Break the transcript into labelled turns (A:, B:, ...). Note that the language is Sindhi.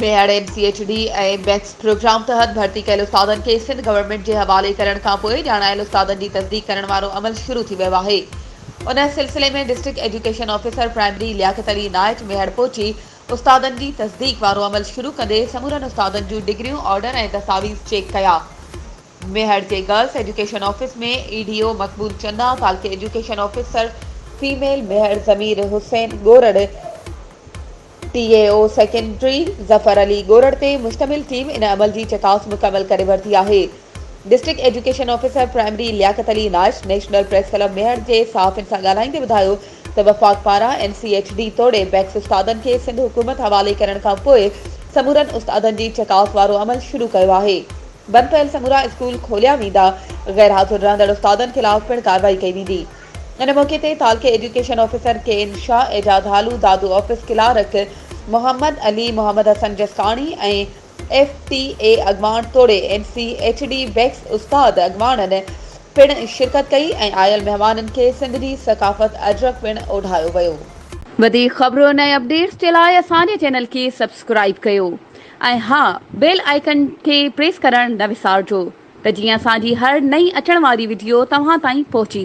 A: Mehar N C H D ۽ BECS programme تحت ڀرتي ڪيل استادن کي سنڌ گورنمينٽ جي حوالي ڪرڻ کانپوء ڄاڻايل استادن جي تصديق ڪرڻ وارو عمل شروع ٿي ويو آهي. ان سلسلي ۾ district education officer primary Liaquat Ali Naich Mehar پهچي استادن جي تصديق وارو عمل شروع ڪندي سمورن استادن جون ڊگريون، آرڊر ۽ دستاويز چيڪ ڪيا. ميهڙ جي girls education office ۾ E D O Maqbool Channa, تعلقي education officer female Mehar Zameer Hussain Gorar, T A O secondary Zafar Ali Gorar تي مشتمل ٽيم ان عمل جي چڪاس مڪمل ڪري ورتي آهي. District education officer primary Liaquat Ali Naich national press club Mehar جي صحافين سان ڳالهائيندي ٻڌايو ته وفاق پاران اين سي ايڇ ڊي توڙي بيڪس استادن کي سنڌ حڪومت حوالي ڪرڻ کان پوء سمورن استادن جي چڪاس وارو عمل شروع ڪيو آهي. بند پيل سمورا اسڪول کوليا ويندا، غير حاضر رهندڙ استادن خلاف پڻ ڪارروائي ڪئي ويندي. ان موقعي تي تعلقي education officer K N Shah, Ejaz Halo, Dadu office clerk Muhammad Ali, Muhammad Hassan Jaskani ۽ F T A اڳواڻ توڙي اين سي ايڇ ڊي بيڪس استاد اڳواڻن پڻ شرڪت ڪئي ۽ آيل مهمانن کي سنڌ جي ثقافت اجرڪ پڻ اوڍايو ويو. وڌيڪ خبرن ۽ اپڊيٽس جي لاء اسان جي چينل کي سبسڪرائيب ڪيو ۽ ها بيل آئيڪن کي پريس ڪرڻ نه وسارجو ته جيئن اسان جي هر نئين اچڻ واري وڊيو توهان تائين پهچي.